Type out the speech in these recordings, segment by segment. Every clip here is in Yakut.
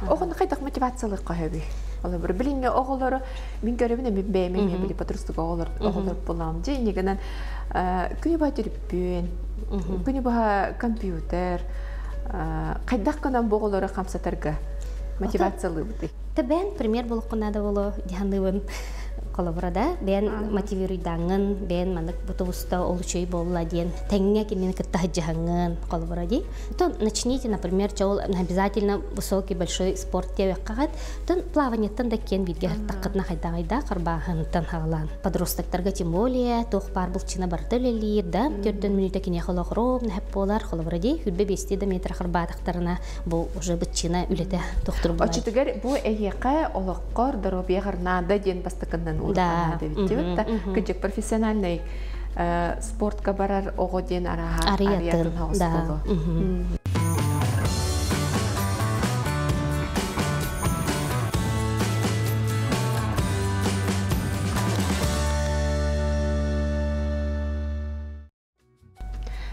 Оҕону хайдах мотивациялыахха сөбүй? Олобур билиҥҥи оҕолору мин көрөбүн эми бэйэм эмиэ били подросток оҕолор оҕолор булам дьэ иннигинэн күнү быһа түрүппүөн, күнү быһа компьютер хайдах гынан бу оҕолору хамсатарга мотивациялыыбытый? Та бэйэн пример буолуоххун наада буолуо дьаһаныыбын холобура да бэйэн мотивируйдааҥҥын бэйэн маннык бутубуста ол үчүгэй буолла диэн тэҥҥэ кинини кытта сылдьыһаҥҥын холобура дии то начните например ол обязательно высокий большой спорт диэбэххэ тон плаваниеттан да киэн бииргэ сыртаххытына хайдаҕайда харбааһынтан хаалаан подростоктарга тем более туох баар былчына барыта үлэлиир да төрдөн мүнүүтэ киниэхэ олох ровно буолар холобура дии хүрбэ биэстии да метр харбаатахтарына бу уже быччына үлэтэ тохтур буолар. Оччотугар бу эһиэхэ олоххор доруобуйаҕар наада диэн бастакыннан улахан наада эбит да кырдьык профессиональный спортка барар оҕо диэн арааһа арыйатын хаҕыс буолуо.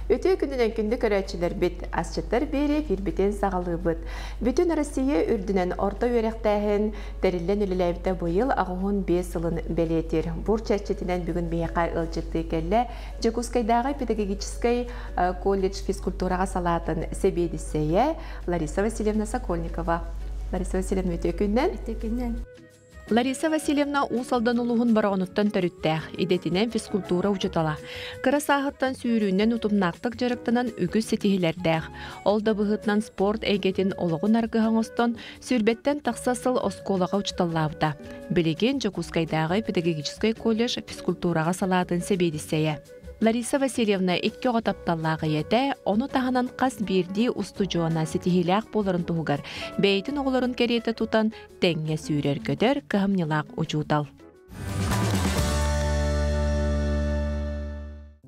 Үтүө күнүнэн күндү көрөөччүлэрбит, асчыттар биэри эфирбитин саҕалыыбыт. Бүтүн Россия үрдүнэн орто үөрэхтээһин тэриллэн үлэлээбитэ быйыл 85 сылын бэлиэтиир. Бур чэрчитинэн бүгүн биһиэхэ ыалдьыттыы кэллэ Дьокуускайдааҕы педагогическай колледж физкультураҕа салаатын сэбиэдиссэйэ Лариса Васильевна Сокольникова. Лариса Васильевна, үтүө күнүнэн. Үтүө күнүнэн. Лариса Васильевна Уус Алдан улууһун Бороҕонуттан төрүттээх, идэтинэн физкультура учуутала. Кыра сааһыттан сүүрүүнэн утумнаахтык дьарыктанан үгүс ситиһиилэрдээх. Ол да быһыытынан спорт эйгэтин олоҕун аргыһа оҥостон, сүүрбэттэн тахса сыл оскуолаҕа учууталлаабыта. Билигин Дьокуускайдааҕы педагогическай колледж физкультураҕа салаатын сэбиэдиссэйэ. Лариса Васильевна икки оҕо тапталлаах ийэтэ, ону таһынан хас биирдии устудьуона ситиһиилээх буоларын туһугар бэйэтин оҕолорун кэриэтэ тутан тэҥҥэ сүүрэр-көтөр кыһамньылаах учуутал.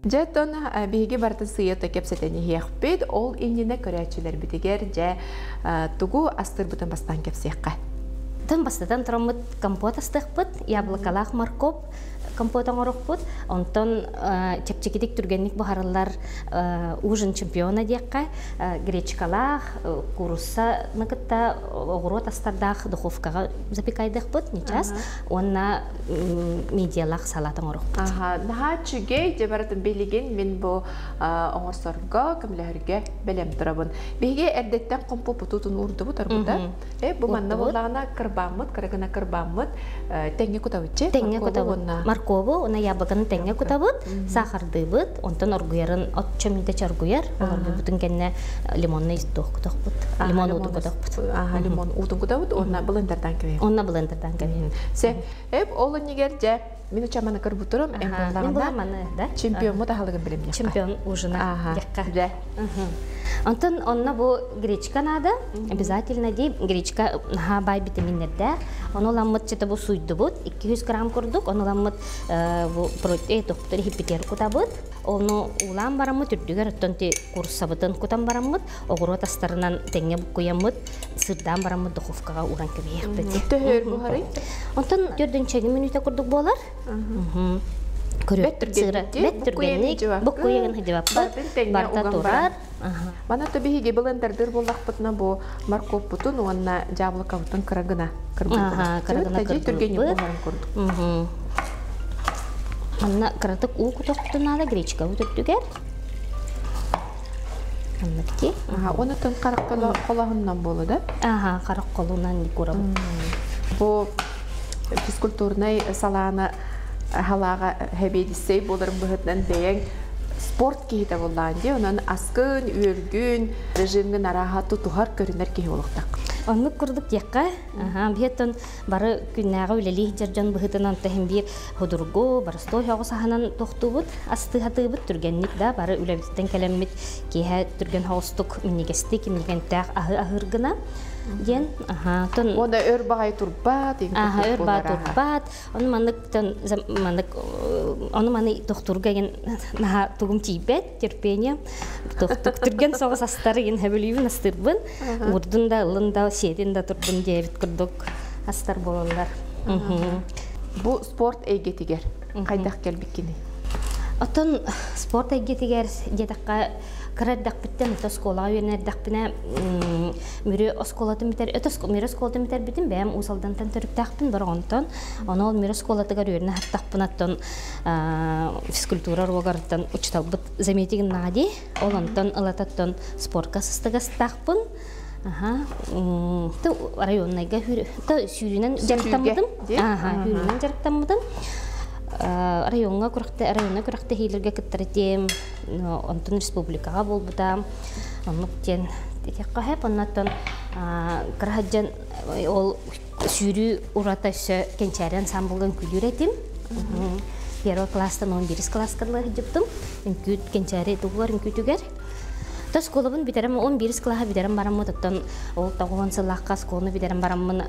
Дьэ, оттон биһиги барытын сыыйа кэпсэтэн иһиэхпит. Ол иннинэ көрөөччүлэрбитигэр дьэ тугу астыырбытын бастаан кэпсиэххэ. Тын бастатан тураммыт компот астыахпыт, яблокалаах моркоп, компот оҥорохпут. Онтон чэпчэкитик түргэнник буһарыллар ужин чемпиона диэххэ гречкалаах, кууруссаны кытта оҕуруот астардаах духовкаҕа запекайдыахпыт ньычас уонна медиалаах салат оҥорохпут. Наһаа үчүгэй, дьэ барытын билигин мин бу оҥорсорго, көмөлөһөргө бэлэм турабын. Биһиги эрдэттэн компопутутун уурдубут арбыта. Бу манна буоллаҕына кырбааммыт, кыра гына кырбааммыт тэҥҥэ кутабытчы. Тэҥҥэ кутабыт. Моркову уонна яблоканы тэҥҥэ кутабыт, сахардыыбыт, онтон оргуйарын отчо мүнтэ чоргуйар. Олоргуйбутун кэннэ лимонный туох кутахпыт. Лимон уутун кутахпыт. Лимон уутун кутабыт уонна блендердан кэбиһэбит. Уонна блендердан кэбиһэбит. Се, эп ол иннигэр дьэ мин учаманы кырбутурум, эн буоллаҕына да? Чемпиоммут аһылыгын билимниэххэ. Чемпион ужина диэххэ. Онтон онно бу гречка наада, обязательно дии гречка наһаа баай витаминнэрдээх. Ону ыламмыт чета бу суйдубут, 200 грамм курдук, ону ыламмыт бу протеин иһиппитигэр кутабыт. Ону уулаан бараммыт үрдүгэр оттон ти курсабытын кутан бараммыт, оҕуруот астарынан тэҥҥэ буккуйаммыт, сырдаан бараммыт духовкаҕа ууран кэбиһиэхпит. Төһөр буһарый? Онтон төрдүнчэги мүнүүтэ курдук буолар. Бэт түргэнник, буккуйагын хадьыбаппыт, барта турар. Мана то биһиги блендердир буллахпытына бу морковпутун уонна дьаабылыкабытын кыра гына кырбыйбыт. Кыра гына түргэнник буһарын курдук. Манна кыратык уу кутохпутун наада гречкабыт үрдүгэр. Анныки. Оны тын харах холоһуннан болу да? Аха, харах холунан курабыт. Бу физкультурнай салааны халааҕа хэбиэдиссэй буоларын быһытынан бэйэҥ спорт киһитэ буоллаан дии онон аскын үөргүн режимҥин арааһа тутуһар көрүнэр киһи буолуохтаах оннук курдук диэххэ биһиэттэн бары күннээҕи үлэлии сылдьар дьон быһыытынан тэһин биир худургу боростуой соҕус аһынан тохтуубут астыһатыыбыт түргэнник да бары үлэбититтэн кэлэммит киэһэ түргэн соҕустук минньигэстик минньигэнтээх аһы аһыыр гына диэн тон уонна өр баҕайы турбат аха өр баҕайы турбат ону маннык маннык ону маны тохтуурга ген наһаа тугум тиийбэт терпение түргэн соҕус астар ген хөбүлүүбүн астырбын урдун да ылын да сиэтин да турдун диэбит курдук астар буолаллар бу спорт эйгэтигэр хайдах кэлбиккиний оттон спорт эйгэтигэр диэтэххэ. Кыра эрдэхпиттэн ото оскуолаҕа үөрэнэр эрдэхпинэ Мүрү оскуолатын бүтэр өтө Мүрү оскуолатын бүтэрбитим бэйэм Уус Алдантан төрүттээхпин Бороҕонтон. Ону ол Мүрү оскуолатыгар үөрэнэ сыттахпына оттон физкультура уруогарыттан учууталбыт замети гыннаҕа дии. Ол онтон ылататтан спортка сыстыгастаахпын. Аха, районнайга сүүрүнэн дьарыктаммытым. Аха, сүүрүнэн дьарыктаммытым. Райоҥҥа күрэхтэ районна күрэхтэһиилэргэ кыттар этим. Онтон республикаҕа буолбута. Оннук диэн итиэххэ сөп. Оннуттан кыра ол сүүрүү урата өссө Кэнчээри ансамблга үҥкүүлүүр этим. Первый класстан 11 класска сылдьыбытым. Үҥкүү Кэнчээри тугугар үҥкүүтүгэр. То оскуолабын бүтэрэн 11 класса бүтэрэн бараммыт, оттон ол тоҕуон сыллаахха оскуоланы бүтэрэн бараммын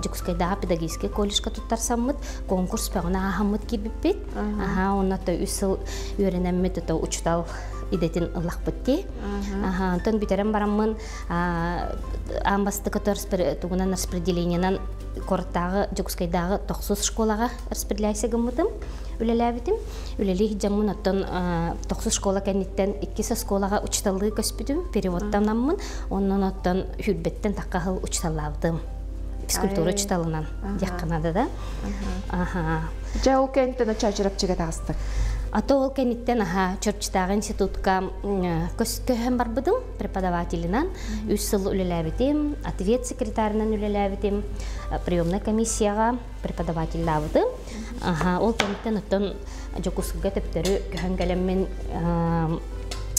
Дьокуускайдааҕы педагогическай колледжка туттарсаммыт, конкурс бөҕөнө ааһаммыт киирбиппит. Аха, онно то үс сыл үөрэнэммит, то учутал идэтин ыллахпыт дии. Аха, онтон бүтэрэн бараммын аан бастакы тугунан распределениенан куораттааҕы Дьокуускайдааҕы тохсус школаҕа распределяйся гыммытым, үлэлээбитим. Үлэлии сылдьаммын оттон тохсус школа кэнниттэн иккис оскуолаҕа учууталлыы көспүтүм, переводтанаммын, онон оттон хүрбэттэн тахха сыл учууталлаабытым. Физкультура учууталынан диэххэ наада да. Аха. Дьэ, ол кэнниттэн оччо таҕыстык. А то ол кэнниттэн аха Чурапчытааҕы институтка көһөн барбытым преподавателинэн. Үс сыл үлэлээбитим, ответ секретарынан үлэлээбитим, приемная комиссияҕа преподавателлаабытым. Аха, ол кэнниттэн оттон Дьокуускайга төптөрү көһөн кэлэммин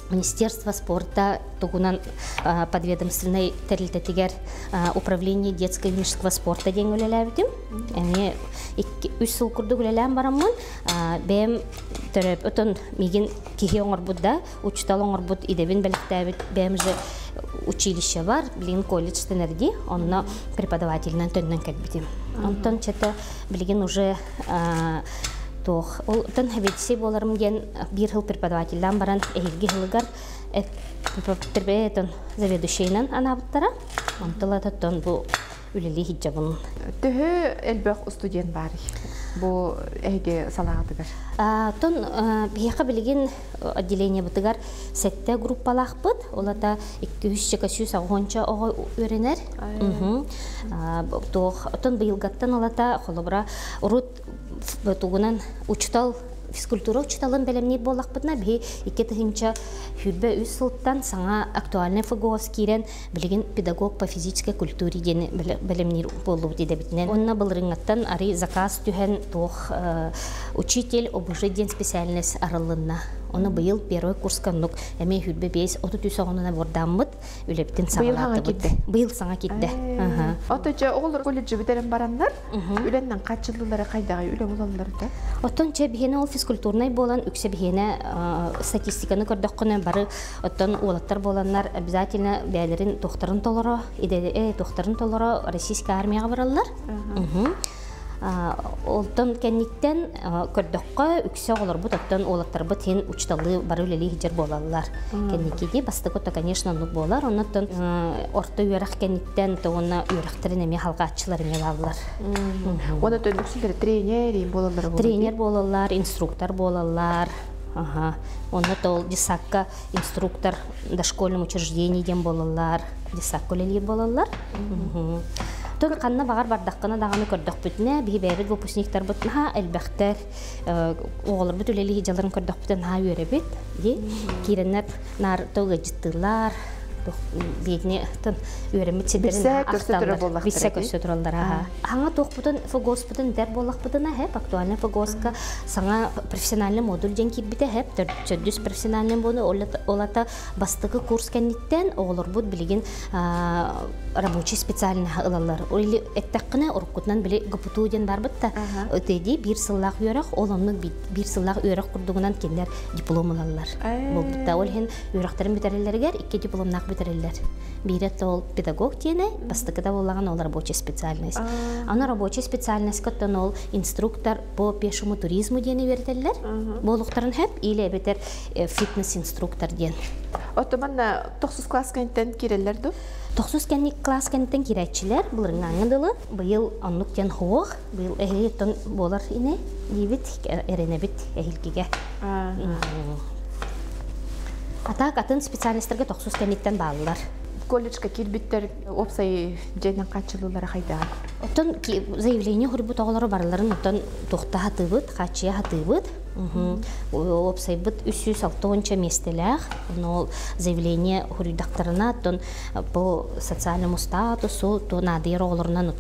Министерство спорта тугунан подведомственнай тэрилтэтигэр управление детского юношеского спорта диэн үлэлээбитим. Эмиэ үс сыл курдук үлэлээн бараммын бэйэм төрөп отон мигин киһи оҥорбут да учуутал оҥорбут идэбин бэлэхтээбит бэйэм же училище бар билигин колледж дэнэрди онно преподавателинэн төннөн кэлбитим. Онтон чето билигин уже туох ол тон хэбэтси буоларым диэн биир сыл преподавателлаан баран эһиилги сылыгар тон заведующайынан анаабыттара. Онтон бу үлэлии сылдьабын. Төһө элбэх студент баарый бу эһиги салаатыгар? Тон биһиэхэ билигин отделениебытыгар сэттэ группалаахпыт. Ол ата 200 оҕо үөрэнэр. Туох отон быйылгаттан ылата холобура урут тугунан учутал физкультура учуталын бэлэмниир буоллахпытына биһи 2023 сылтан саҥа актуальный ФГОС киирэн билигин педагог по физической культуре диэн бэлэмниир буоллубут идэбитинэн. Онно былырыҥҥаттан арый заказ түһэн туох учитель ОБЖ диэн специальность арыллынна. Ону быйыл первый курска оннук эмиэ 25 33 оҕонуна бордааммыт үлэбитин саҕалаатыбыт. Быйыл саҥа киирдэ. Ото дьэ оҕолор колледжы бүтэрэн бараннар үлэннэн хааччыллылары хайдаҕай үлэ булаллар да? Оттон чэ биһиэнэ ол физкультурнай буолан үксэ биһиэнэ статистиканы көрдөххүнэ бары оттон уолаттар буоланнар обязательно бэйэлэрин туохтарын толоро идэ туохтарын толоро российская армияҕа бараллар. Олтон кэнниттэн көрдөххө үксэ оҕолорбут оттон уолаттарбыт иһин учуталлыы бары үлэлии сылдьар буолаллар. Кэнникиди бастакы то конечно оннук буолар. Оннуттан орто үөрэх кэнниттэн то уонна үөрэхтэрин эмиэ халҕааччылар эмиэ бааллар. Уонна үксүлэр тренер буолаллар. Тренер буолаллар, инструктор буолаллар. Ага. Онно тол детсадка инструктор дошкольном учреждении диэн буолаллар, детсадка үлэлиир буолаллар. Тон ханна баҕар бардаххына даҕаны көрдөхпүтүнэ, биһи бэйэбит выпускниктарбыт наһаа элбэхтэр, оҕолорбут үлэлии дьаларын көрдөхпүтүн наһаа үөрэбит. Киирэннэр наар тыл ыалдьыттыыллар, биэтини үөрэммит сирдэрин ахталлар, билсэ көрсө тураллар. Хаҥа туохпутун ФГОСпутун дэр буоллахпытына, хэп актуальный ФГОСка саҥа профессиональный модуль диэн киирбитэ, хэп төрдүс профессиональный модуль ол ата бастакы курс кэнниттэн оҕолорбут билигин рабочий специальность ылаллар. Или эттэххинэ уруккутунан били ГПТУ диэн барбыт да ТД биир сыллаах үөрэх, ол оннук биир сыллаах үөрэх курдугунан кинилэр диплом ылаллар. Буолбутта. Ол иһин үөрэхтэрин бүтэрэллэригэр икки дипломнаах бүтэрэллэр. Биирэ ол педагог диэни, бастакыта буоллаҕына ол рабочий специальность. Аны рабочий специальностька оттон ол инструктор по пешему туризму диэни үөрэтэллэр. Буолуктарын хэп или эбэтэр фитнес-инструктор диэн. Оттоманна тохсус класс кэнниттэн киирэллэр ду? Тохсус класс кэнниттэн киирээччилэр былырыҥҥааҥҥы дылы быйыл оннук диэн хуох быйыл эһиги буолар ини диибит эрэнэбит эһилгигэ. А так атын специальностарга тохсус кэнниттэн бааллар. Колледжка киирбиттэр уопсай дьиэнэн хааччыллыылара хайдаҕый? Оттон заявление суруйбут оҕолору барыларын оттон туохта хатыыбыт, хааччыйа хатыыбыт. Уопсайбыт 360 миэстэлээх. Ону заявление суруйдахтарына, оттон по социальному статусу, то наадыйар оҕолорунан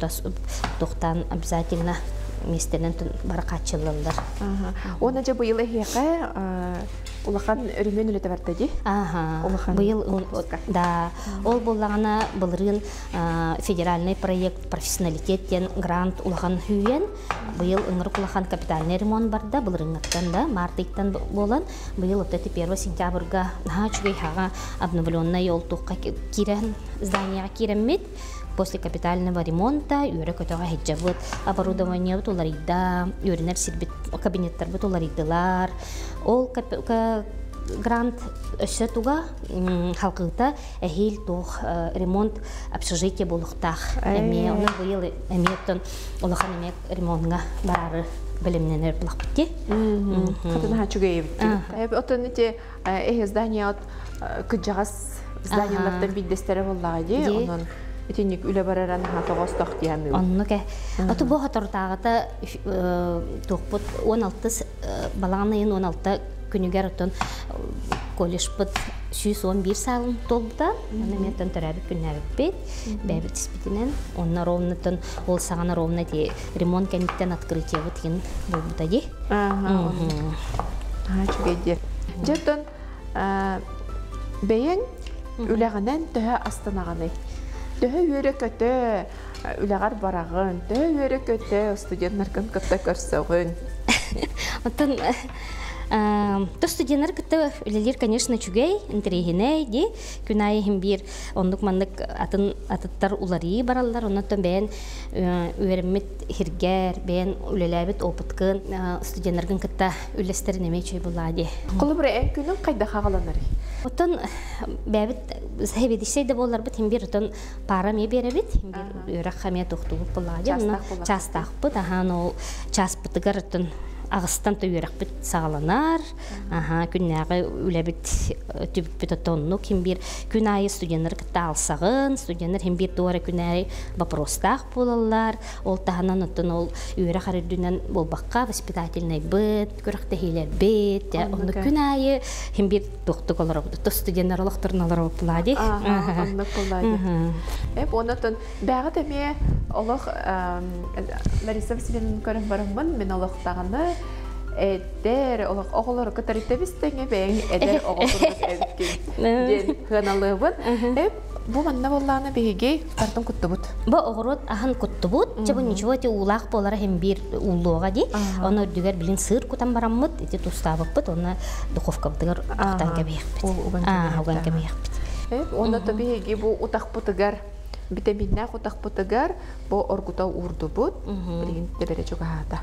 туохтаан обязательно миэстэнэн бары хааччыллаллар. Уонна дьэ быйыл эһиэхэ улахан өрөмүөн үлэтэ барда дии? Ага. Быйыл да, ол буоллаҕына былырыын федеральный проект профессионалитет диэн грант улахан үүйэн, быйыл ыҥырык улахан капитальный ремонт барда, былырыҥҥыттан да, март ыйтан буолан, быйыл вот это 1 сентябрьга наһаа үчүгэй хаҕа обновленный ол туохха киирэн зданияҕа киирэммит, после капитального ремонта үөрэ-көтөҕө сылдьабыт, оборудованиебыт уларыйда, үөрэнэр сирбит, кабинеттарбыт уларыйдылар. Ол грант өссө туга халкыыта эһиил туох ремонт общежитие буолуохтаах эмиэ онон быйыл эмиэ оттон улахан эмиэ ремонтҥа бараары бэлэмнэнэр булахпыт ди. Хатынаһа үчүгэйэбит. Оттон ити эһи здание от кыдьаҕас зданиялартан биирдэстэрэ буоллаҕа дии. Онон итинник үлэ бараран тоҕостоох диэн. Оннук э. Оту бу хоторутааҕыта туохпут 16 балаҕан ыйын 16 күнүгэр оттон колледжпыт 111 саалын туолбута. Онно эмиэ оттон төрөөбүт күннээбиппит, бэйэбит испитинэн. Онно ровно ол саҕана ровно ити ремонт кэнниттэн открытиебыт иһин буолбута дии. Аа, үчүгэй диэ. Дьэ, оттон бэйэҥ үлэҕинэн төһө астанаҕыный? Төһө үөрэ-көтө үлэҕэр бараҕын, төһө үөрэ-көтө студеннаргын кытта көрсөҕүн? Оттон то студеннар кытта үлэлиир, конечно, үчүгэй, интэриэһинэй дии. Күн аайы иһин биир оннук маннык атын атыттар уларыйыы бараллар. Оннуттан бэйэн үөрэммит хиргэр, бэйэн үлэлээбит опыткын студеннаргын кытта үллэстэрин эмиэ үчүгэй буоллаҕа дии. Холобура, эн күнүҥ хайдах аҕаланарый? Оттон бэйэбит сэбиэдиссэй да буолларбыт, иһин биир оттон пара эмиэ биэрэбит, биир үөрэх эмиэ тохтуубут буоллаҕа дии. Чаастаахпыт, аһаан ол чааспытыгар оттон аҕыстан да үөрэхпит саҕаланар. Аха, күннээҕи үлэбит түбүкпүт оттон ким биир күн аайы студеннары кытта алсаҕын, студеннар хим биир туора күн аайы вопростаах буолаллар. Ол таһынан оттон ол үөрэх үрдүнэн буолбакка воспитательнайбыт, күрэхтэһиилэрбит, онно күн аайы хим биир туохтук олоробут. То студеннар олохторун олоробут буолаа Оннук буолаа Эп онотон бэҕэт эмиэ олох Лариса Васильевнаны көрөн бараммын мин олохтаҕына эдэр олох оҕолору кытары тэбис-тэҥэ бэйэҥ эдэр оҕо курдук эбиккин диэн сыаналыыбын. Эп бу манна буоллаҕына биһиги тартын куттубут. Бу оҕуруот аһын куттубут. Чэ бу ничего ити уулаах буолара иһин биир ууллуоҕа дии. Ону үрдүгэр билин сыыр кутан бараммыт, ити тустаабыппыт, уонна духовкабытыгар уктан кэбиһиэхпит. Уган кэбиһиэхпит. Эп уонна то биһиги бу утахпытыгар витаминнээх утахпытыгар бу оргута уурдубут. Билигин тэбэрэ чугаһаата.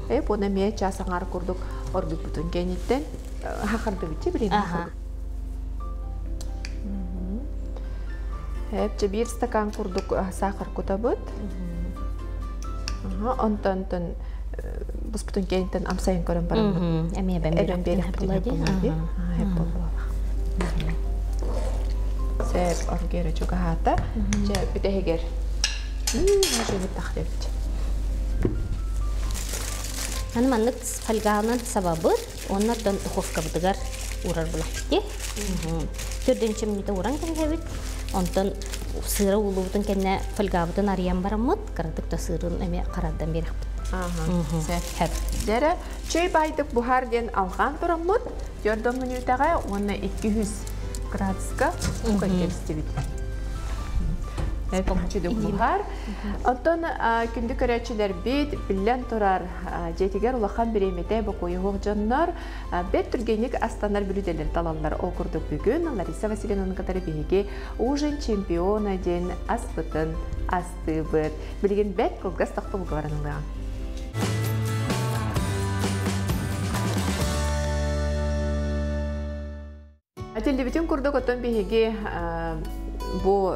Эп уонна эмиэ час аҥаар курдук оргуйбутун кэнниттэн хахардыбытчы билигин. Эпчэ биир стакан курдук сахар кутабыт. Онтон буспутун кэнниттэн амсайын көрөн бараммыт. Эмиэ эбэн биэрэхпит. Сеп оргера чугаһаата. Чэ бүтэһигэр. Аны маннык фольганан сабабыт, уонна духовкабытыгар уурар булахпыт. Төрдүнчэ мүнүүтэ ууран кэбиһэбит. Онтон сыыра ууллубутун кэннэ фольгабытын арыйан бараммыт, кыратык да сыырын эмиэ харардан биэрэхпит. Сөп. Дьэрэ, чөй байдык буһар диэн алҕаан тураммыт, төрдөн мүнүүтэҕэ уонна 200 градуска уган кэбистибит. Буһар. Оттон күндү көрөөччүлэрбит, биллэн турар, дьиэтигэр улахан бириэмэтэ бокуйуһуох дьоннор бэрт түргэнник астанар бүлүүдэлэр талаллар. Ол курдук бүгүн Лариса Васильевнаны кытары биһиги ужин чемпиона диэн аспытын астыыбыт. Билигин бэрт кылгас тохтобулга баран ылыаҕыҥ. Этиллибитин курдук оттон биһиги бу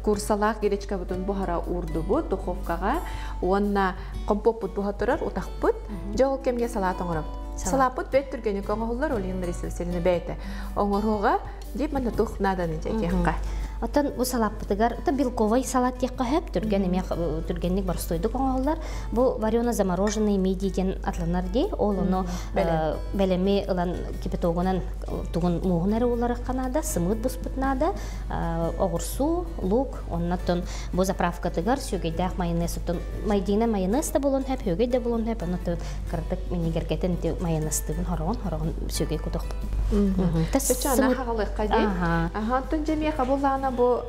курсалаах гречкабытын буһара уурдубут духовкаҕа уонна компоппут буһа турар утахпыт. Дьэ ол кэмҥэ салаат оҥоробут. Салааппыт бэт түргэнник оҥоһуллар, ол иһин Лариса Васильевна бэйэтэ оҥоруоҕа дип манна туох нааданы дьэтиэххэ. Оттон бу салааппытыгар то белковай салат диэххэ сөп, түргэн эмиэ түргэнник боростуойдук оҥоһуллар. Бу варено замороженный мидии диэн атланар дии. Ол ону бэлэми ылан кипятогунан тугун мууһун эрэ ууларыахха наада, сымыыт буспут наада, оҕурсуу, лук, оннотон бу заправкатыгар сүөгэйдээх майонез оттон майдина майонез да буолуон сөп, сүөгэй да буолуон сөп, оннотон кыратык минигэргэтэн ити майонезтыыбын хороҕон хороҕон сүөгэй кутуохпут. Чана хаҕалыахха дии. Аха, оттон дьэ миэхэ буллаҕына бу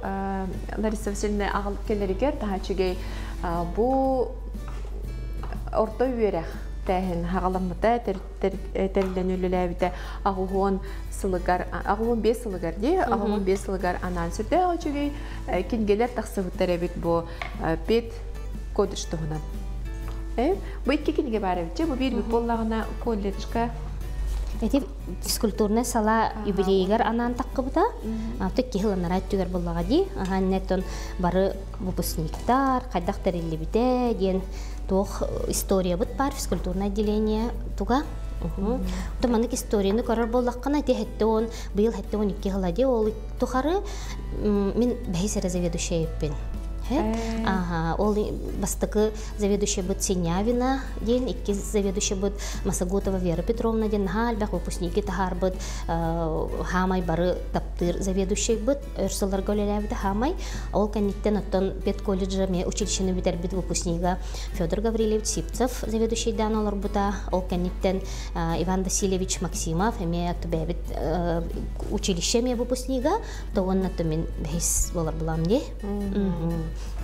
Лариса Васильевна аҕал кэлэригэр таһааччыгай бу орто үөрэх тээһин хаҕаламмыта тэриллэн үлэлээбитэ аҕуһуон сылыгар аҕуһуон биэс сылыгар дии аҕуһуон биэс сылыгар анаан сүрдээх үчүгэй кинигэлэр тахсыбыттар эбит бу пет колледж туһунан бу икки кинигэ баар эбит бу биир буоллаҕына колледжка Эти физкультурнай салаа юбилейигэр анаан таххыбыта. Аты киһи ылынара өттүгэр буллаҕа дии. Аһааннеттон бары выпускниктар хайдах тэриллибитэ диэн туох историябыт бар физкультурное отделение туга. То маннык историяны көрөр буоллаххына ити хэтте он быйыл хэтте он икки хыла ди ол тухары мин бэһис эрэ заведующайыппын. Ага, ол бастакы заведующайбыт Синявина диэн, иккис заведующайбыт Масагутова Вера Петровна диэн наһаа элбэх выпускники таһаарбыт хаамай бары таптыыр заведующайбыт өр сылларга үлэлээбитэ хаамай. Ол кэнниттэн оттон педколледжа эмиэ училищены бүтэрбит выпускнига Федор Гаврильевич Сивцев заведующайдаан олорбута. Ол кэнниттэн Иван Васильевич Максимов эмиэ бэйэбит училище эмиэ выпускнига, то уонна мин бэһис буолар булам дии.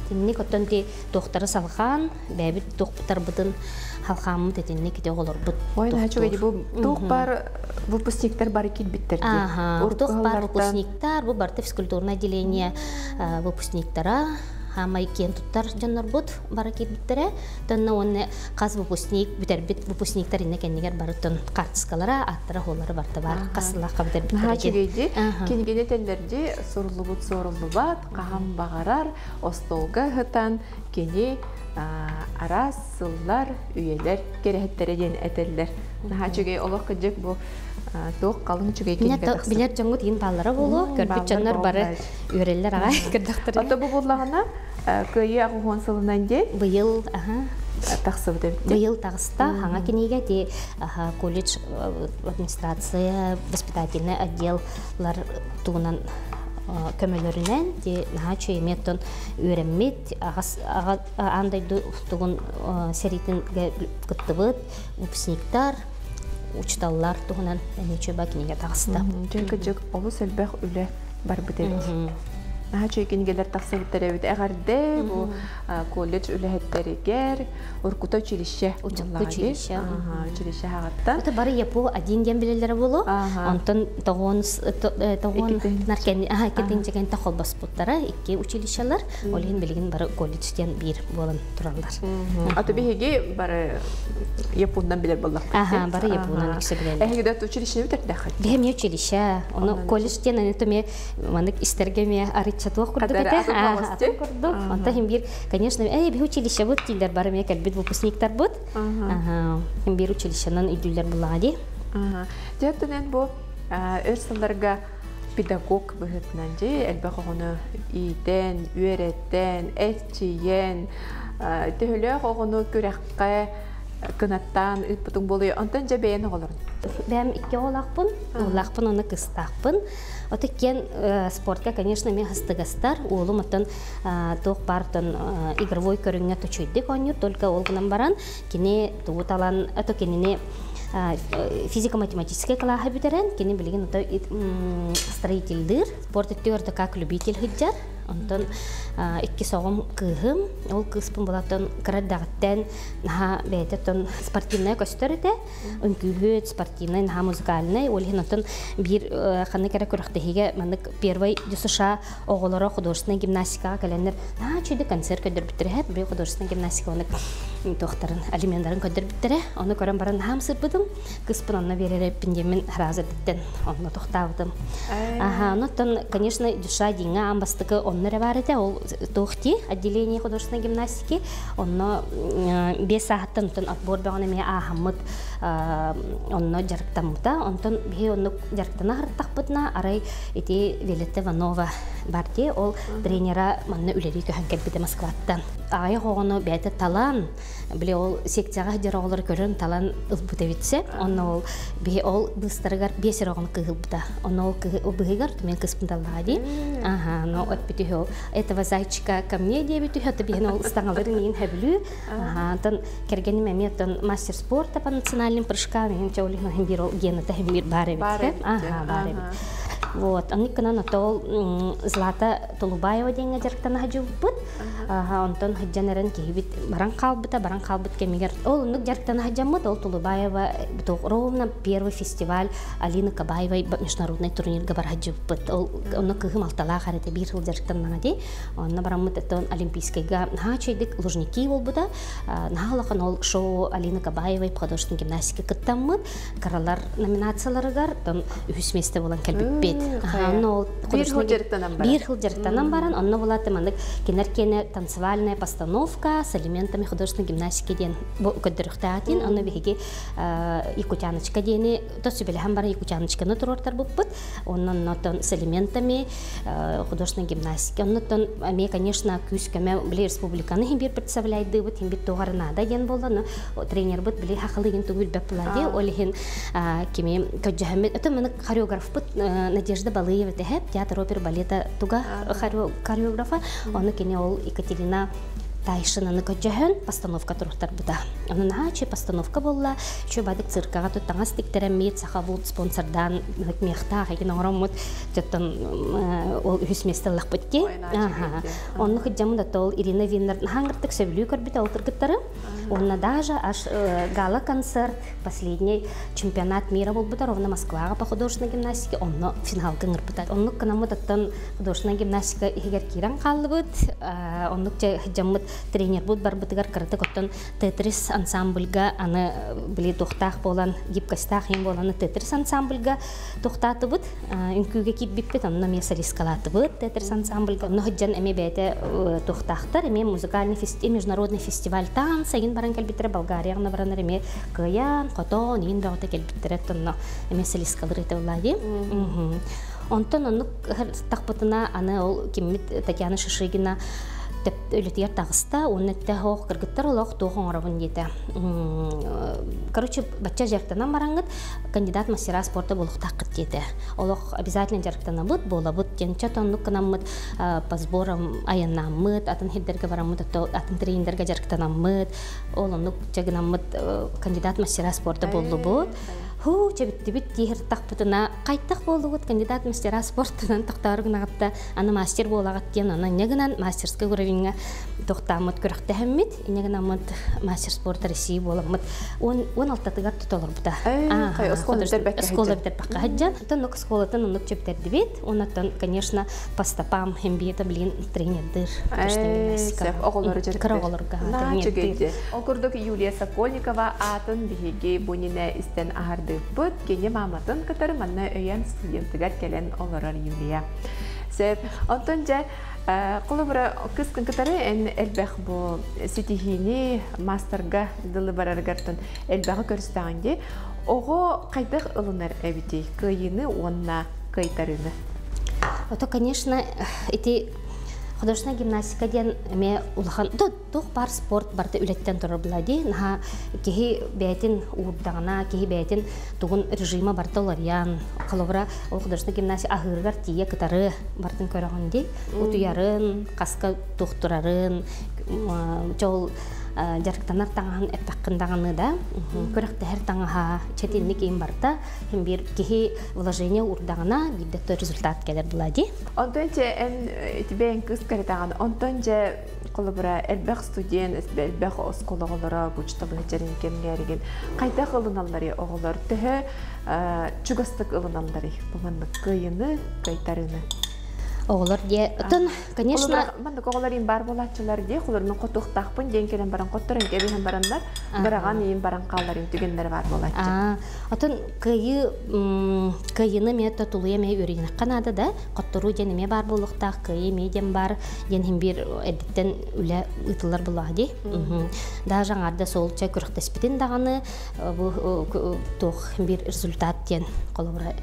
Тинник оттон ти туохтары салҕаан, бэйэбит туохтарбытын халхааммыт итинник ити оҕолорбут. Ой, наһаа бу туох бар выпускниктар бары киирбиттэр дии. Туох бар выпускниктар, бу барыта физкультурное отделение выпускниктара, хаамай киэн туттар дьоннорбут бары киирбиттэрэ. Тонна уонна хас выпускник бүтэрбит выпускниктар инне кэннигэр барытын карточкалара, аттара хуоллара барыта бар. Хас сыллаахха бүтэрбиттэрэ. Наһаа үчүгэйди. Кинигини тэллэрди суруллубут суоруллубат, хаһан баҕарар остуолга ыһытан кини араас сыллар, үйэлэр кэрэһиттэрэ диэн этэллэр. Наһаа үчүгэй олох кыдьык бу туох халыҥ үчүгэй кинигэ тахсар. Билэр дьоҥҥут иин бааллара буолуо, көрбүт дьоннор бары үөрэллэр аҕай көрдөхтөрө. Ото бу буллаҕына кыайыы аҕуһуон сылынан диэн быйыл аха тахсыбыт эбит. Быйыл таҕыста хаҥа кинигэ ти колледж администрация воспитательный отделлар тугунан көмөлөрүнэн ти наһаа үчүгэй эмиэ үөрэммит аан дойду тугун сэриитин кыттыбыт выпускниктар учуталлар туһунан эмиэ үчүгэй кинигэ таҕыста. Дьэ олус элбэх үлэ барбыт эбит. Наһаа үчүгэй кинигэлэр тахсыбыттар эбит. Эҕэрдэ бу колледж үлэһиттэригэр Уркута училище. Училище. Училище хаҕаттан. Это бары ЯПО один диэн билэллэрэ буолуо. Онтон тоҕуон тоҕуон наркени аха иккитинчи холбоспуттара икки училищелар. Ол иһин билигин бары колледж диэн биир буолан тураллар. Аты биһиги бары Япондан билэр боллахпыт. Аха, бары Япондан үксэ билэллэр. Эһиги да училищены бүтэрдэххит? Биһи училище. Ону колледж диэн аны томе маннык истэргэ эмиэ арычча туох курдук этэ. Атын курдук. Онто иһин биир, конечно, эй, биһи училищебыт дииллэр бары эмиэ кэлбит выпускниктарбыт. Иһин биир училищенан өйдүүллэр буллаҕа дии. Дьэ, бу өр сылларга педагог быһыытынан дьи элбэх оҕону иитэн, үөрэтэн, эрчийэн, төһөлөөх оҕону күрэххэ кынаттаан ыыппытыҥ буолуо. Онтон дьэ бэйэн оҕолорун. Бэйэм икки оҕолоохпун, уоллаахпын уонна кыстаахпын. Ото иккиэн спортка, конечно, эмиэ хастыгастар. Уолум оттон туох баартан игровой көрүҥҥэ точуйдик оонньуур, только ол гынан баран кини тугу талан, ото кинини физико-математическай кылааһы бүтэрэн, кини билигин ото строительдыыр, спорт өттүгэр как любитель сылдьар. Онтон икки соҕум кыыһым, ол кыыспын булаттан кыра эрдэҕиттэн наһаа бэйэтэ оттон спортивная көстөр этэ. Үҥкүүһүт, спортивный, наһаа музыкальный. Ол иһин оттон биир ханнык эрэ күрэхтэһиигэ маннык первый США оҕолоро художественная гимнастикаҕа кэлэннэр наһаа үчүгэй концерт көрдөрбүттэрэ. Бу художественная гимнастика оны туохтарын, алиментарын көрдөрбүттэрэ. Ону көрөн баран наһаа ымсыырбытым. Кыспын онно биэрэрэ диэммин раза диттен онно тохтаабытым. Аха, онтон, конечно, душа диҥҥа аан бастакы онно Онно эрэ баар этэ ол туох дии отделение художественной гимнастики. Онно 5 сааһыттан онтон отбор бөҕөнү эмиэ ааһаммыт онно дьарыктаммыта. Онтон биһи оннук дьарыктана сырыттахпытына арай ити Виолетта Иванова бар дии ол тренера манна үлэлии көһөн кэлбитэ Москваттан. Аҕыйах оҕону бэйэтэ талан били ол секцияҕа сылдьар оҕолору көрөн талан ылбыт эбитсэ. Онно ол биһи ол быыстарыгар биэс эрэ оҕону кыыһылбыта. Онно ол кыһы быһыгар мен кыспын таллаҕа дии. Аха, но эппит үһү этого зайчика ко мне диэбит үһү, ото биһин ол ыстаҥаларын иин хөбүлүү. Аха, онтон кэргэним эмиэ оттон мастер спорта по национальным прыжкам, иһин чэ ол иһин биир ол гената иһин биир баар эбит. Аха, баар эбит. Вот, оннук гынан ото ол Злата Толубаева диэҥҥэ дьарыктана сылдьыбыппыт. Онтон сылдьан эрэн киһибит баран хаалбыта, баран хаалбыт кэмигэр ол оннук дьарыктана сылдьаммыт, ол Тулубаева ровно первый фестиваль Алины Кабаевой международный турнирга бара сылдьыбыппыт. Ол онно кыыһым алталаах эрэтэ биир сыл дьарыктаннаҕа дии. Онно бараммыт оттон Олимпийскайга наһаа үчүгэйдик Лужники буолбута. Наһаа улахан ол шоу Алины Кабаевой художественной гимнастика кыттаммыт. Кыралар номинацияларыгар там үһүс миэстэ буолан кэлбиппит. Онно ол биир сыл дьарыктанан баран. Биир сыл дьарыктанан баран, онно буолааты маннык кинер киэнэ танцевальная постановка с элементами художественной гимнастики диэн көрдөрүөхтээҕитин. Онно биһиги Якутяночка диэни то сүбэлэһэн баран Якутяночканы туруортарбыппыт. Онно онтон с элементами художественной гимнастики. Оннуттан эмиэ, конечно, күүс-көмө били республиканы хин биир представляйдыыбыт, хин бит туоҕар наада диэн буолла. Но тренербыт били хахалыгын тугу билбэт була ол иһин кими көдьөһөммүт. Это маны хореографпыт Надежда Балыева тэһэп, театр опер балета туга хореографа. Оны кини ол Екатерина Тайшинаны көдьөһөн постановка туруктарбыта. Онон наһаа постановка буолла. Үчү бадык циркаҕа туттаҥас тиктэрэммит, Сахабулт спонсордаан мехтаах эгин оҥороммут, оттон ол үһүс миэстэ ыллахпыт ки. Онну кыдьаммыт да ол Ирина Виннер наһаа сөбүлүү көрбүтэ ол кыргыттары. Онно даже аж гала-концерт последний чемпионат мира буолбута ровно Москваҕа по художественной гимнастике онно финалга ыҥырбыта. Оннук гынаммыт оттон художественная гимнастика иһигэр киирэн хааллыбыт. Оннук дьаммыт тренербут барбытыгар кыратык оттон Тетрис ансамбльга аны били туохтаах буолан гибкостаах иһин буолан Тетрис ансамбльга тохтаатыбыт. Үҥкүүгэ киирбиппит, онно эмиэ солисткалаатыбыт Тетрис ансамбльга. Онно сылдьан эмиэ бэйэтэ туохтаахтар, эмиэ музыкальный международный фестиваль танца игин баран кэлбиттэрэ, Болгарияҕа баранар эмиэ кыайан, хотон, иин бөҕөтө кэлбиттэрэ, онно эмиэ солисткалыр этэ буолла. Онтон оннук тахпытына аны ол киммит Татьяна Шишигина үлэтигэр таҕыста уонна этте хоох кыргыттар олох туох оҥоробун диэтэ. Короче, бачча дьарыктанан бараҥҥыт кандидат мастера спорта буолуохтааххыт диэтэ. Олох обязательно дьарыктанабыт, буолабыт диэн чат оннук гынаммыт по сборам айаннааммыт, атын сирдэргэ бараммыт, атын тренердэргэ дьарыктанаммыт, ол оннук гынаммыт кандидат мастера спорта буоллубут. Хуу, чэбиттибит тиһир тахпытына қайттах буолугут кандидат мастера спортынан тохтоор гынаҕытта аны мастер буолаҕыт диэн аны инньэ гынан мастерскай уровеньҥа тохтооммут күрэхтэһэммит инньэ гынаммыт мастер спорта России буоламмыт 16-тыгар туталарбыта. Оскуола бүтэрбэккэ сылдьан. Оттон оскуолатын оннук чөптэрдибит. Оннуттан, конечно, по стопам хембиета блин тренердыр. Оҕолору Кыра оҕолорго тренердир. Ол курдук Юлия Сокольникова аатын биһиги бу истэн аһардыыппыт. Кини мааматын кытары манна өйөн студентыгар кэлэн олорор Юлия. Сөп. Онтон дьэ холобура кыскын кытары эн элбэх бу ситиһиини мастерга дылы бараргартан элбэҕи көрүстэҕин дии. Оҕо хайдах ылынар эбитий кыайыыны уонна кыайтарыыны? Ото, конечно, ити художественная гимнастика диэн эмиэ улахан туох баар спорт барыта үлэттэн турар була дии. Наһаа киһи бэйэтин уурдаҕына, киһи бэйэтин тугун режима барыта уларыйан, холобура ол художественная гимнастика аһыырыгар тиийэ кытары бартын көрөҕүн дии. Утуйарын, хаска туохтурарын, чол дьарыктанар таҥаһын эппэххин даҕаны да, күрэхтэһэр таҥаһа чэтинник иин барыта биир киһи вложение уурдаҕына биирдэ результат кэлэр була дии. Онтон че эн итибээн кыс кэритаҕын, онтон же холобура элбэх студент, элбэх оскуола оҕолоро бучталыһы чэрин кэмҥээригин хайдах ылыналлары оҕолор төһө чугастык ылыналлары бу маннык кыайыны, кыайтарыны? Оҕолор дии. Оттон, конечно... Маннык оҕолор им бар буолааччылар дии, холор хотуохтаахпын диэн кэлэн баран хотторон кэбиһэн бараннар, быраҕан иин баран хаалларын түгэннэр бар буолааччы. Оттон кыайыы кыайыыны эмиэ тулуйа эмиэ үөрүйэххэ наада да, хотторуу диэн эмиэ баар буолуохтаах, кыайыы эмиэ диэн бар диэн иһин биир эрдэттэн үлэ ыытыллар буоллаҕа дии. Даже аҥаарда суолча күрэхтэспитин даҕаны бу туох биир результат диэн холобура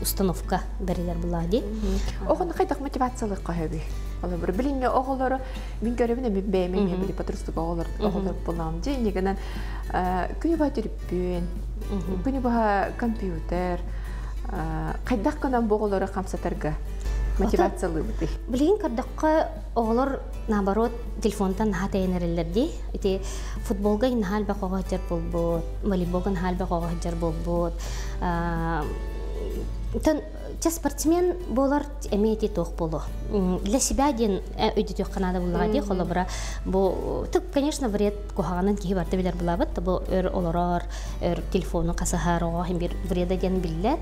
установка бэрилэр буоллаҕа дии. Оҕону хайдах мотивациялыахха сөбүй? Холобура билиҥҥи оҕолору мин көрөбүн эми бэйэм эмиэ били подросток оҕолор оҕолор булаам дии иннигинэн күнү быһа түрүппүөн, күнү быһа компьютер хайдах гынан бу оҕолору хамсатарга мотивациялыыбытый? Билигин көрдөххө оҕолор наоборот телефонтан наһаа тэйэн эрэллэр дии. Ити футболга наһаа элбэх оҕо сылдьар буолбут, волейболга наһаа элбэх оҕо сылдьар буолбут. Тон чэ спортсмен буолар эмиэ ити туох буолуо. Для себя диэн өйдөтүөххэ наада буллаҕа дии холобура бу тык конечно вред куһаҕанын киһи барыта билэр булабыт бу өр олорор өр телефону хасыһар оҕо иһин бир вреда диэн биллэр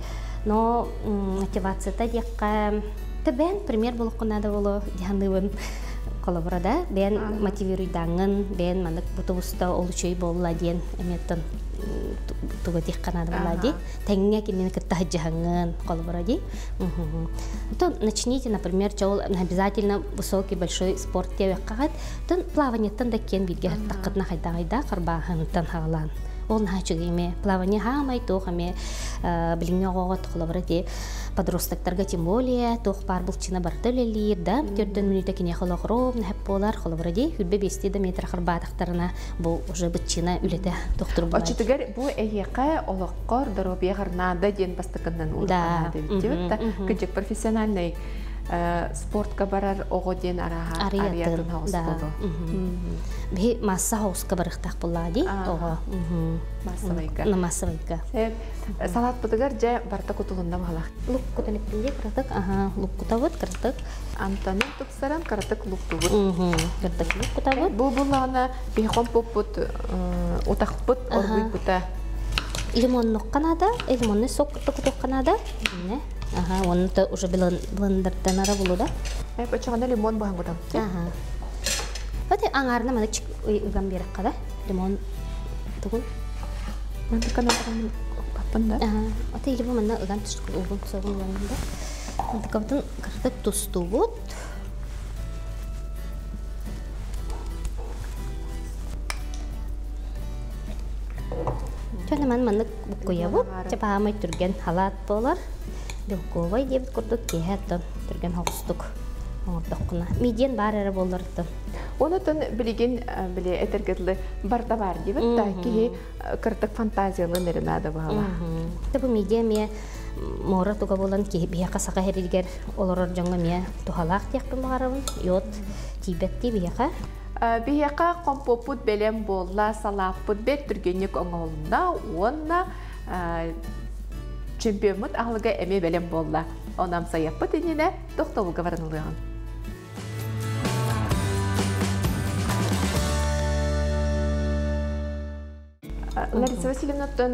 но мотивацията диэххэ бэйэн пример буолуоххун наада буолуо дьаһаныыбын холобура да бэйэн мотивируйдааҥҥын бэйэн маннык бутубуста ол үчүгэй буолла диэн эмиэттэн туга диэххэ наада буолла дии тэҥҥэ кинини кытта сылдьыһаҥҥын холобура дии то начните например чол обязательно высокий большой спорт диэбэххэ тон плаваниеттан да киэн бииргэ сыртаххытына хайдаҕайда харбааһынтан хаалаан ол наһаа үчүгэй эмиэ плавание хаамай туох эмиэ билиҥҥи оҕоҕо холобура дии подростоктарга тем более туох баар булчина барыта үлэлиир да төрдөн мүнүүтэ киниэхэ олоҕурум нэһэп буолар холобура дии хүрбэ биэстии да метр харбаатахтарына бу уже быччына үлэтэ тохтур буолар Оччотугар бу эһиэхэ олоххор доруобуйаҕар наада диэн бастакыннан улахан наада кыдьык профессиональный спортка барар оҕо диэн арааһа арыйатын хаҕыс буолуо. Биһи масса хаҕыска барыахтаах буоллаҕа дии оҕо. Массовайга. Массовайга. Салатпытыгар дьэ барта кутулунна баһалах. Лук кутан эттим дии кыратык. Аха, лук кутабыт кыратык. Амтанын тупсаран кыратык луктубут. Кыратык лук кутабыт. Бу буллаҕына биһихон пуппут утахпыт оргуйбута. Лимоннукка наада, лимонный сок кутуохха наада. Аха, оны то уже блендерден булу да. Очоҕуна лимон баһан кутам. Аха. Вот аңарына маны ыган берекка да. Лимон тугун. Мантыкка наада паппын да. Аха. Ата или бу манна ыган түшкүн угун соғун да. Мантыкабытын кыртык тустубут. Чөнө ман маннык буккуйабыт. Чапаамай түргэн халаат буолар. Белковай диэбит курдук киэһэ оттон түргэн хоҕустук оҥордоххуна. Мидиэн баар эрэ буолларыттан. Онотон билигин били этэргэ дылы барда бар диэбит да киһи кырдык фантазиялын эрэ наада баала. Бу мидия эмиэ муора туга буолан киһи биһиэхэ саха сиригэр олорор дьоҥҥо эмиэ туһалаах диэхпин баҕарабын. Йод тиийбэттии биһиэхэ. Биһиэхэ компоппут бэлэм буолла, салааппыт бэрт түргэнник оҥоһулунна уонна чемпиоммут аһылыга эмиэ бэлэм буолла. Онон сайаппыт иннинэ тохтобулга баран ылыаҕын. Лариса Васильевнаттан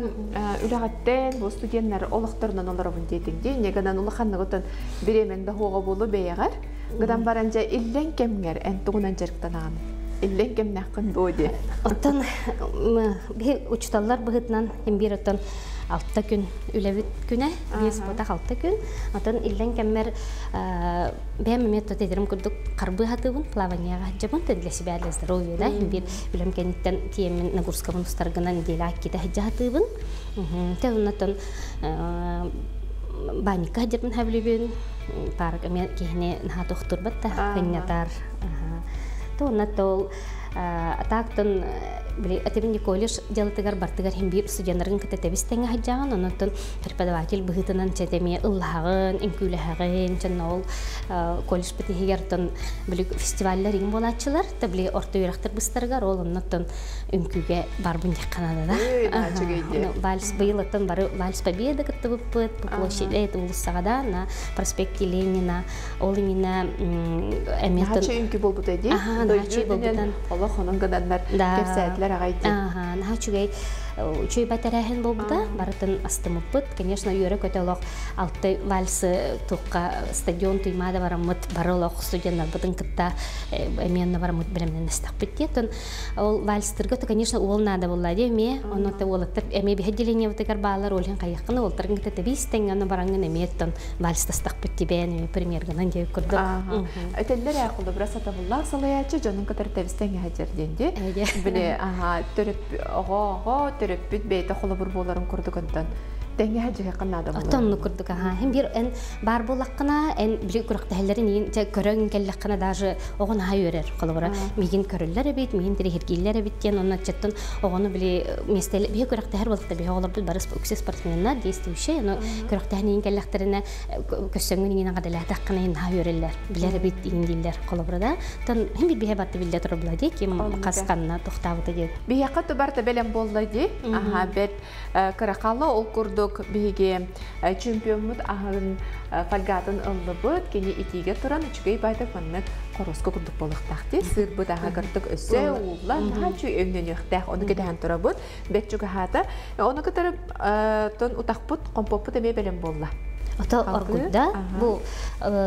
үлэҕиттэн бу студеннар олохторунан олоробун диэтиҥ дии. Инньэ гынан улаханныгытын бириэмэҥ да хуоҕа буолу бэйэҕэр. Гынан баран дьэ иллэҥ кэмҥэр эн тугунан дьарыктанаҕын? Иллэҥ кэмнээххин дуо диэ? Оттон биһи учууталлар быһыытынан биир оттон алта күн үлэбит күнэ, биэс буотах алта күн. Оттон иллэҥ кэммэр бэйэм эмиэ тетэрим курдук харбыы хатыыбын, плаванияҕа сылдьабын, для себя, для здоровья, да, биир үлэм кэнниттэн тиэммин нагрузкабын устаргынан неделя иккитэ сылдьа сатыыбын. Те оннотон банникка сылдьарбын сөбүлүүбүн, парк эмиэ киһини наһаа тохтурбат да, кынньатар. То оннотон ол атаактан били этибин колледж дьалытыгар бартыгар хин биир студеннарын кытта тэбис тэҥэ сылдьаҕын, оннотон преподаватель быһыытынан чэтэми ыллаһаҕын, үҥкүүлэһэҕин, чэннэ ол колледж иһигэр оттон били фестиваллар иҥ буолааччылар, та били орто үөрэхтэр быстарыгар ол оннуттан үҥкүүгэ барбын диэххэ наада да. Вальс быйыл оттон бары вальс победы кыттыбыппыт, бу площадь уулуссаҕа да, на проспекте Ленина, ол именно эмиэ Наһаа үҥкүү буолбута дии. Наһаа үчүгэй буолбутан. Олох онон гынаннар кэпсээтилэр аҕай дии. Наһаа үчүгэй. Үчүгэй бэтэрээһин буолбута, барытын астымыппыт. Конечно, үөрэ-көтө олох алты вальсы туохха стадион Туймаада бараммыт, бары олох студеннарбытын кытта эмиэ онно бараммыт бэлэмнэнэстэхпит диэтин. Ол вальстырга то, конечно, уол наада буолла дии эмиэ. Онно уолаттар эмиэ биһи отделениебытыгар баалар, ол иһин хайыаххына уолтарын кытта тэбиис тэҥҥэ онно бараҥҥын эмиэ оттон вальстастахпыт тибээн эмиэ премьерганан диэбит курдук. Этэллэр ээ холобура сатабыллаах салайааччы дьонун кытары тэбистэн иһэдьэр диэн дии. Били аха төрөп оҕо-оҕо төрөппүт бэйэтэ холобур буоларын курдук онтон тэҥҥэ дьиһэххин наада буолар. Оттон курдук аха. Һин бир эн баар буоллаххына, эн били күрэхтэһэллэрин иин чэ көрөн кэллэххинэ даже оҕо наһаа үөрэр. Холобура миигин көрөллөр эбит, миигин тириһиргииллэр эбит диэн онно четтон оҕону били миэстэ биһи күрэхтэһэр буоллахта биһи оҕолорбут бары үксэ спортсменнар действующие, но күрэхтэһэн иин кэллэхтэринэ көссөҥҥүн иҥин аҕадалаатаххына иһин наһаа үөрэллэр билэр эбит иҥин дииллэр холобура да тон хин бир биһэ барта биллэ турар була дии ким хас ханна тохтаабыта диэн биһиэхэ тубарта бэлэм буолла дии аха бэт кыракалы ол курдук биһиги чемпиоммут аһын фольгатын ыллыбыт кини итиигэ туран үчүгэй байтык маннык хороска курдук буолуохтаах дии сыырбыт аха кырдык өссө уулла наһаа үчүгэй өҥнөнүөхтээх ону кэтэһэн турабыт бэт чугаһаата. Ону кытары тон утахпыт, компоппут эмиэ бэлэм буолла. Ото оргуйда бу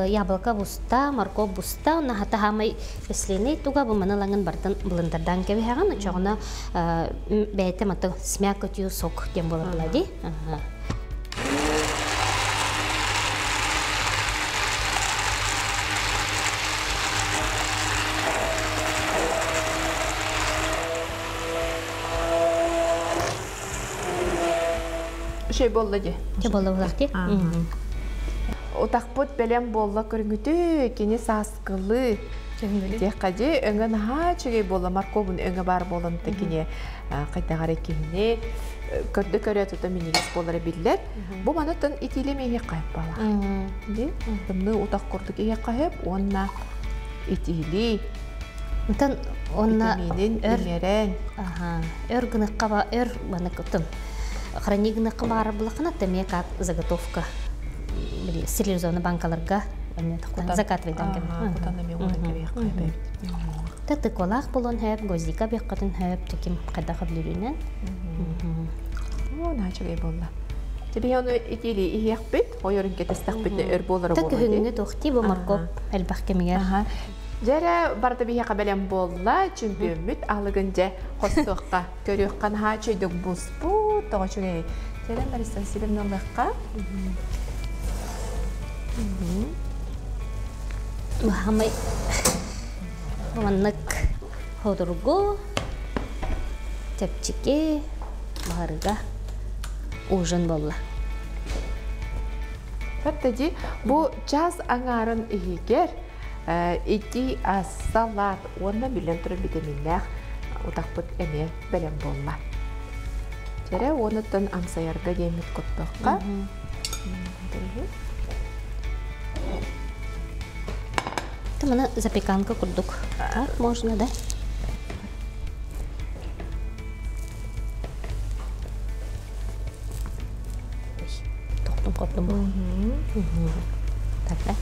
яблоко буста, морковь буста, онно хата хаамай кислиный туга бу маны лаңын бартын блендердан кэбиһэҕин, очоҕуна бэйэтэ маты смякотью сок диэн буолар була дии. Үчүгэй буолла дии. Дьэ буолла булах дии. Утахпыт бэлэм буолла көрүҥүтү, кини сааскылыы. Диэххэ дии, өҥө наһаа үчүгэй буолла, морковун өҥө баар буолан та кини хайдах эрэ киһини көрдө көрө тута минньигэс буолара биллэр. Бу манытын итиилэм иһиэххэ сөп буолар. Дии, тымныы утах курдук иһиэххэ сөп уонна итиилии Онтон уонна Витаминин өр иҥэрэн. Аха, өр гыныкка ба өр маныкытын храни гыныкка баар булахына эмиэ как заготовка стерилизованный банкаларга закатывайдан кэбиһ. Кутан эмиэ ууран кэбиһиэххэ эбит. Та тыквалаах болон хөп, гвоздика биэххэтин хөп, таким хайдах өблүрүнэн. Оо, наачыгай буолла. Тебе ону итили иһиэхпит, ойорун кэтэстэхпитинэ өр буолара Та буолуо дии. күһүҥҥү туохти бу моркуоп элбэх кэмигэр. Дьэ эрэ барыта биһиэхэ бэлэм буолла, чөмпүйүөммүт аһылыгын дьэ хостуохха, көрүөххэ наһаа үчүгэйдик буспут, тоҕо үчүгэй. Дьэ эрэ Лариса Васильевна ылыахха. Хамай маннык ходургу, чэпчэки, баһарыга ужин буолла. Дии, бу час аҥаарын иһигэр ити салат уонна биллэн турар витаминнээх утахпыт эмиэ бэлэм буолла. Чэрэ уонуттан амсайарга диэммит куттуохха. Маны запеканка курдук. Так можно, да? Тохтум хоптум. Так, да?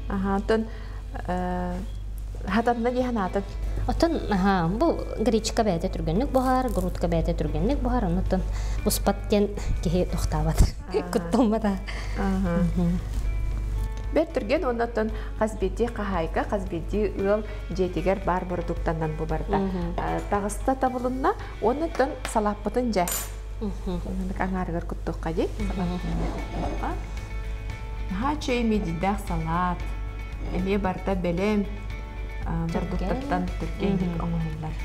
Аха, оттон хатанна дии санаатым. Оттон аха, бу гречка бэйэтэ түргэнник буһар, грудка бэйэтэ түргэнник буһар, оннуттан буспат диэн киһи тохтаабат. Куттаммата. Бэрт түргэн оннуттан хас биирдии хаһаайка, хас биирдии ыал дьиэтигэр баар бородууктанан бу барда. Таҕыста табылынна, оннуттан салааппытын дьэ Оннук аҥаарыгар куттуохха дии. Наһаа үчүгэй мидийдээх салаат. Эмиэ барыта бэлэм бордуктартан түргэнник оҥоһуллар.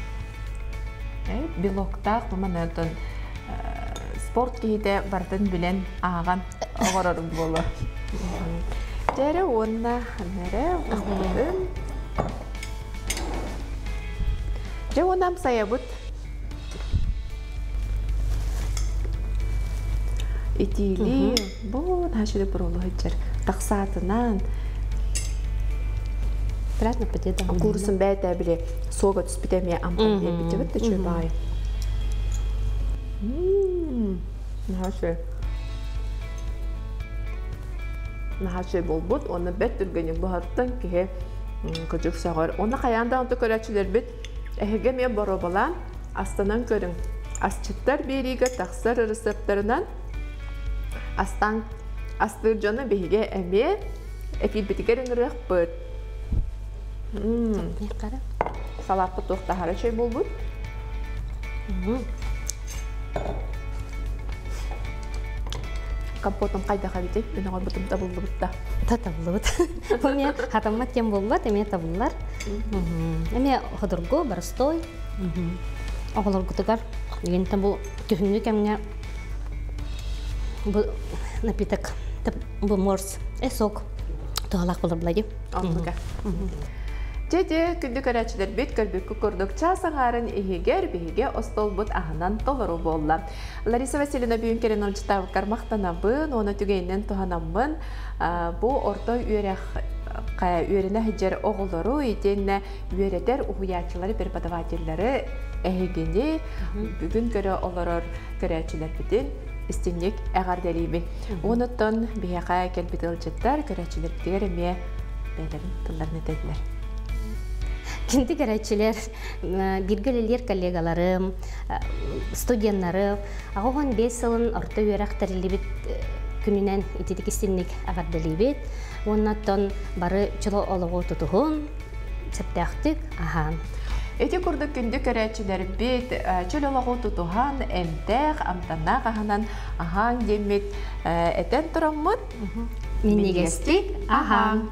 Белоктаах бу манатан спорт киһитэ барытын билэн ааҕан оҥорорум буолуо. Дьэ уонна ханна утахпытын. Дьэ уонна амсайабыт. Итиилии бу наһаа буруолу сылдьар тахсаатынан Приятно аппетита. Курсун бэйэтэ били суога түспүтэ эмиэ амтан биэрбит да үчүгэй баҕайы. Наһаа үчүгэй. Наһаа үчүгэй буолбут уонна бэрт түргэнник буһартан киһи Кыдьык сөҕөр. Онно хайаан да онто көрөөччүлэрбит эһиги эмиэ боруобалаан астанан көрүҥ. Асчыттар биэриигэ тахсар ырысыаптарынан астаан астыыр дьону биһиги эмиэ эфирбитигэр ыҥырыахпыт. Салааппыт туох таһара чэй буолбут. Компотум хайдах эбитий? Мин оҥорбутум табыллыбыт да. Та табыллыбыт. Бу эмиэ хатаммат диэн буолбат, эмиэ табыллар. Эмиэ ходургу, боростой. Оҕолоргутугар дегентен бу күһүҥҥү кэмҥэ бу напиток бу морс сок туһалаах болор була Оннука. Дьэ, күндү көрөөччүлэрбит көрбүккү курдук чаас аҥаарын иһигэр биһиги остуолбут аһынан толору буолла. Лариса Васильевна бүгүн кэлэн олдьутаабыккар махтанабын уонна түгэнинэн туһанаммын бу орто үөрэх үөрэнэ сылдьар оҕолору итиэннэ үөрэтэр уһуйааччылары преподавателлары эһигини бүгүн көрө олорор көрөөччүлэрбитин истинник эҕэрдэлиибин. Онуттан биһиэхэ кэлбит ыалдьыттар көрөөччүлэрбитигэр эмиэ бэйэлэрин тылларын этэллэр. Кинти көрөөччүлэр, бииргэ үлэлиир коллегаларым, студеннарым, 85 сылын орто үөрэх тэриллибит күнүнэн ититик истинник эҕэрдэлиибит. Уонна бары чулу олоҕу тутуһун, сөптөөхтүк аһаан. Ити курдук күндү көрөөччүлэрбит чөл олоҕу тутуһан, эмтээх, амтаннаах аһынан аһаан диэммит этэн тураммыт. Минньигэстик аһаан!